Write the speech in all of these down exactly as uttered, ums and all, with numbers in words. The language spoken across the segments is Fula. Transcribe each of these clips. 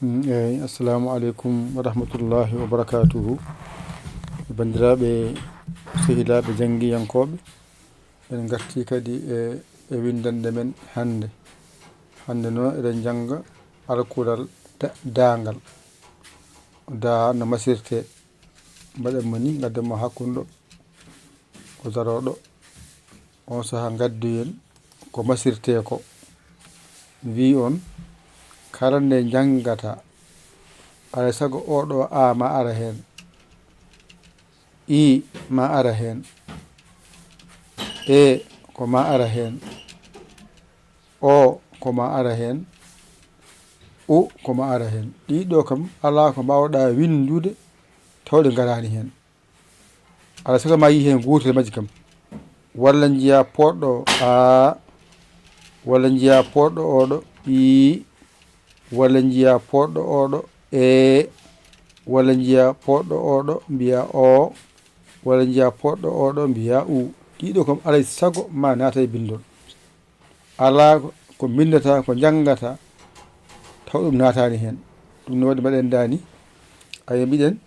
Mm, eyi, assalamu aleykum wa rahmatullahi wa barakatuhu. Banndiraaɓe, sehilaaɓe janngiyankooɓe, en ngartii kadi e, e winndanɗe men hannde. Hannde noon eɗen njannga alkulal da-, daangal. Daa no masirtee. Mbaɗen mo ni, ngadden mo hakkunde ɗo. O daroo ɗo. On sahaa ngaddoyen ko masirtee ko. Wii on, kala nde njanngataa, alaa e sago oo ɗoo A ma ara heen. I ma ara heen. E ko ma ara heen. O ko ma ara heen. U ko ma ara heen. Ɗii ɗoo kam alaa ko mbaawɗaa winndude taw ɗe ngaraani heen. Alaa e sago ma yii heen gootel e majji kam. Walla njiyaa pooɗɗo A, walla njiyaa pooɗɗo oo ɗo I, walla njiyaa pooɗɗo oo ɗo E, walla njiyaa pooɗɗo oo ɗo mbiyaa O, walla njiyaa pooɗɗo oo ɗo mbiyaa U. Ɗii ɗoo kam alaa e sago ma naata e binndol. Alaa ko mbinndataa, ko njanngataa, taw ɗum naataani heen. Ɗum no waɗi mbaɗen daa ni. Ayo mbiɗen,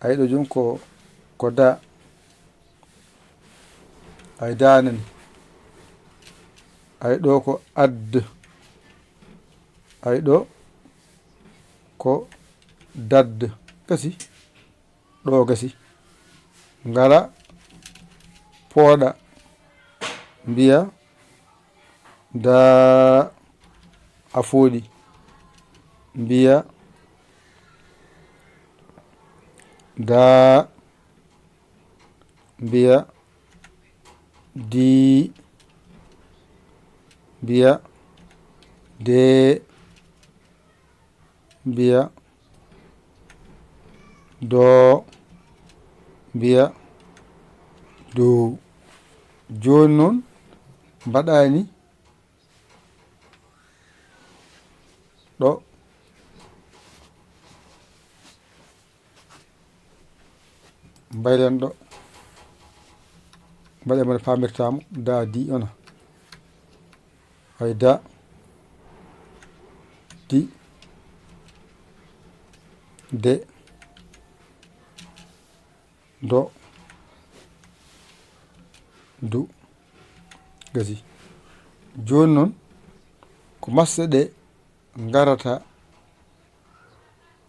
ayo ɗo jooni ko, ko da. Ay daa nani. Ay ɗo ko add. Ay ɗo ko dadd. Gasi. Ɗo gasi. Ngara pooɗa. Mbiya daa a fooɗi. Mbiya daa. Mbiya dii. Mbiya dee. Mbiya doo. Mbiya doo. Jooni noon mbaɗaani ɗo. Mbaylen ɗo. Mbaɗe mo no paamirtaamo, da, di, ona. Ay da, di, de, do, du. Gasi. Jooni noon, ko masɗe ɗe ngarata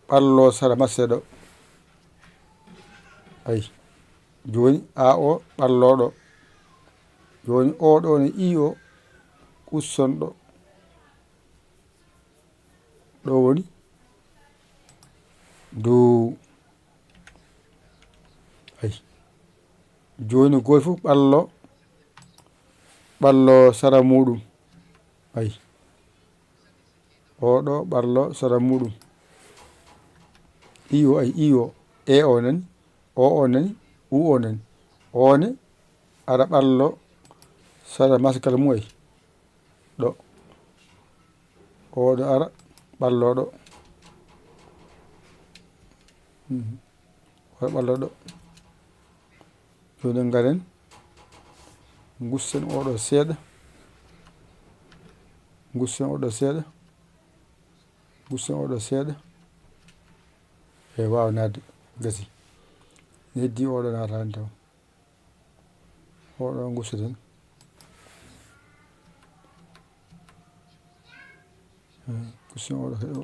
ɓallo sara masɗe ɗo. Ay, jooni A o ɓallo ɗo. Jooni o ɗo ne I o kusson ɗo. Ɗo woni dow. Ay. Jooni gooto fof ɓallo, ɓallo sara muuɗum. Ay. O ɗo ɓallo sara muuɗum. I o, ay, I o. E o nani, O o nani, U o nani. O ne ara ɓallo sara maskal mum ay. Ɗo. O ɗo ara ɓallo ɗo. Mhm. O ɓallo ɗo. Jooni ngaren. Ngussen o ɗo seeɗa. Ngussen o ɗo seeɗa. Ngussen o ɗo seeɗa. E waawa naatde. Gasi. Heddi o ɗo naataani taw. O ɗo ngussen. Eyi, ngussen o ɗo heɗo.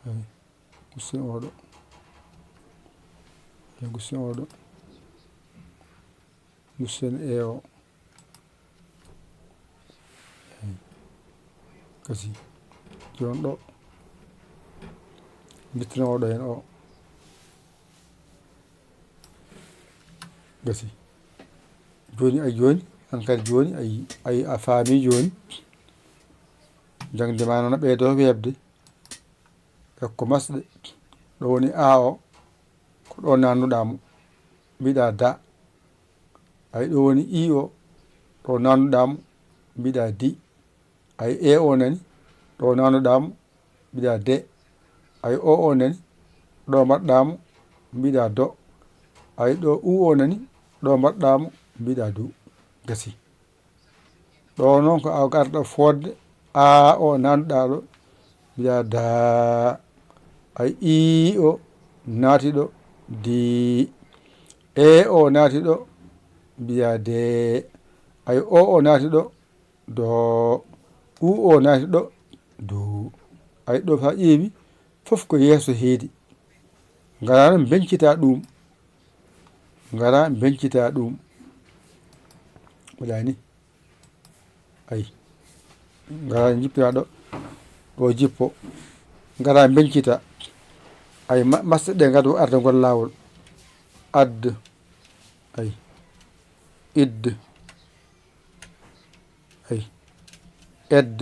Eyi, ngussen o ɗo. Eyi, ngussen o ɗo. Ngussen e o. Eyi. Gasi. Jooni ɗo. Mbittino o ɗo heen o. Gasi. Jooni, ay, jooni, aan kadi jooni, ay, ay, a faami jooni. Jaŋde ma noon ɓeydo weeɓde. E ko masɗe. Ɗo woni A o, ko ɗo naannuɗaa mo. Mbiɗa da. Ay, ɗo woni I o, ɗo naannuɗaa mo. Mbiɗa di. Ay, E o nani, ɗo naannuɗaa mo. Mbiɗa de. Ay, O o nani, ɗo mbaɗɗaa mo. Mbiɗa do. Ay, ɗo U o nani, ɗo mbaɗɗaa mo. Mbiɗa du. Gasi. Ɗo noon ko a garɗo fodde, A o naatuɗaa ɗo, mbiyaa daa. Ay, ii o naati ɗo, dii. E o naati ɗo, mbiyaa dee. Ay, o o naati ɗo, doo. U o naati ɗo, duu. Ay, ɗo so a ƴeewi, fof ko yeeso heedi. Ngaraa mbeñcitaa ɗum. Ngaraa mbeñcitaa ɗum. Mbaɗaa ni. Ay. Ngaraa njippira ɗo. Ɗo jippo. Ngaraa mbeñcitaa. Ay, ma-, masɗe ɗe ngado arde ngol laawol. Ad. Ay. Id. Ay. Ed.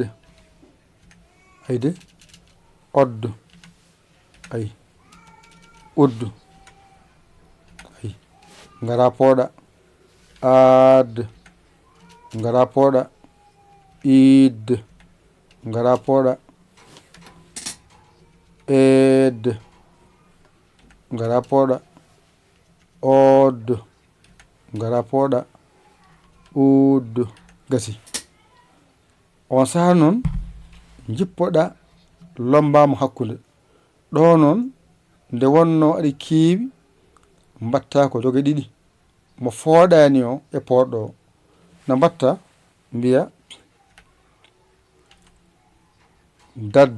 Ay de. Od. Ay. Ud. Ay. Ngaraa pooɗa. Ad. Ngaraa pooɗa. Id. Ngaraa pooɗa. Ed. Ngaraa pooɗa. Od. Ngaraa pooɗa. Ud. Gasi. On sahaa noon, njippoɗaa lommbaama hakkunde. Ɗo noon, nde wonnoo aɗa keewi, mbaɗtaa ko doge ɗiɗi. Mo fooɗaani o e pooɗɗo o. No mbaɗtaa? Mbiyaa dad.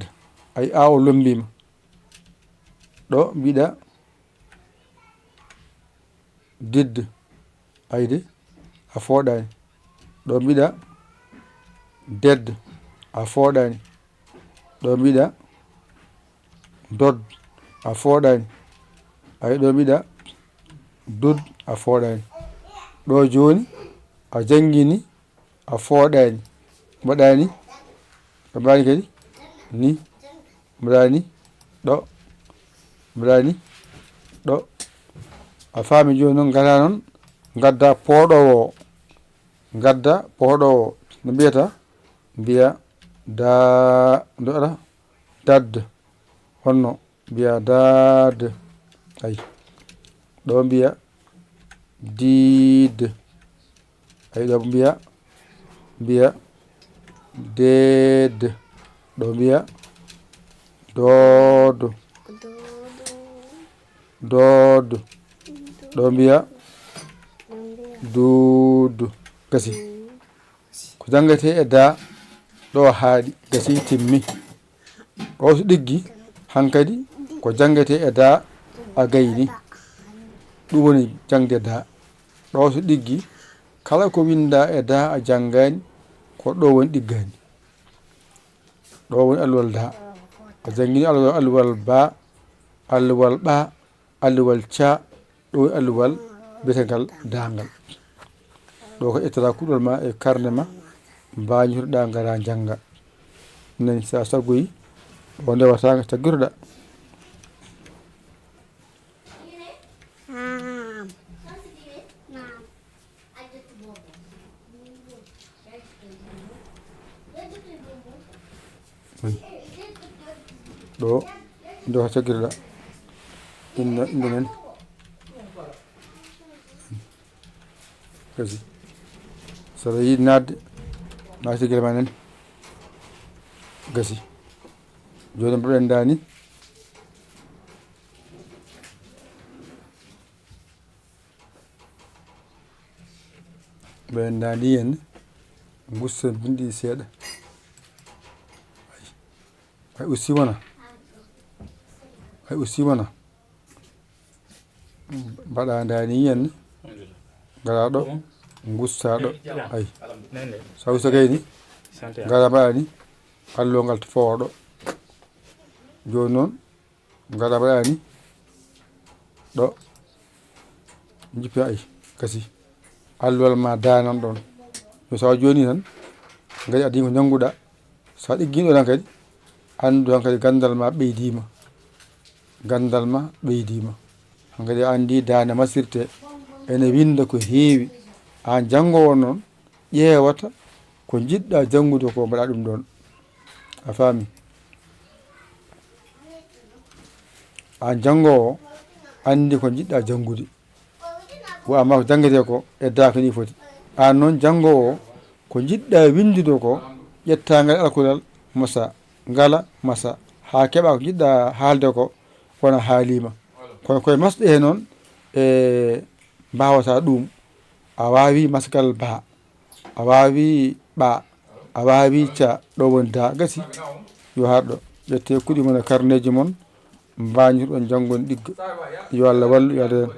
Ay, a o lommbiima. Ɗo mbiɗa did. Ayde, a fooɗaani. Ɗo mbiɗa ded, a fooɗaani. Ɗo mbiɗa dod, a fooɗaani. Ay, ɗo mbiɗa dud, a fooɗaani. Ɗo jooni, a janngini, a fooɗaani. Mbaɗaani, a mbaɗaani kadi ni. Mbaɗaani ɗo. Mbaɗaani ɗo. A faami jooni noon, ngaraa noon, ngaddaa pooɗoowo o. Ngaddaa pooɗoowo o. No mbiyata? Mbiya daa, mbaɗa dad. Honno? Mbiya daad. Ay. Ɗo mbiya diid. Ay, ɗo mbiya, mbiya deed. Ɗo mbiya dood. Dood. Ɗo mbiya duud. Gasi. Ko janngetee e daa ɗo haaɗi, gasi, timmi. Ɗo so ɗiggi, hankadi ko janngetee e daa a gayni. Ɗum woni jaŋde daa. Ɗo so ɗiggi, kala ko winndaa e daa a janngaani, ko ɗo woni ɗiggaani. Ɗo woni alluwal daa. A janngini alluwal, alluwal baa, alluwal ɓaa, alluwal caa, ɗo woni alluwal biyeteegal daangal. Ɗo ko ƴettata kuɗol ma e karne ma, mbañotoɗaa ngara njannga. Nen sa saggoyi, ɗo ndewata caggiroɗaa. Ɗo, ɗo ha caggiroɗaa. Inna, inna men. Gasi. So aɗa yiɗi naatde, naati gila ma nen. Gasi. Jooni mbaɗen dani. Ɓe ndaadi en, ngusten binndi seeɗa. Ay, ay, usti wona. Ay, usti wona. Mbaɗa ndaadi en, ngara ɗo, ngusta ɗo. Ay. Sa usta kayni, ngara mbaɗa ni, allo ngal fooɗo. Jooni noon, ngara mbaɗa ni ɗo, jippi, ay, gasi. Alluwal ma danan ɗon. Yo, sa jooni tan, ngari adii ko njannguɗaa. Sa ɗiggiino tan kadi, anndu tan kadi ganndal ma ɓeydiima. Ganndal ma ɓeydiima. Hankadi a anndi daane masirte ene winnda ko heewi. Aan janngoowo noon, ƴeewata ko njiɗɗaa janngude ko, mbaɗa ɗum ɗoon. A faami? Aan janngoowo, anndi ko njiɗɗaa janngude. Ko amma ko janngetee ko e daa ko nii foti. Aan noon janngoowo, ko njiɗɗaa winndude ko, ƴetta ngal alkulal masa, ngala masa, haa keɓa ko njiɗɗa haalde ko, wona haalima. Kono koye masɗe he noon, e mbawata ɗum. A waawi masgal ba, a waawi ɓa, a waawi ca, ɗo woni da, gasi. Yo harɗo, ƴette kuɗi mon e karneji mon, mbañirɗon janngon ɗigga. Yo Allah wallu, yo Allah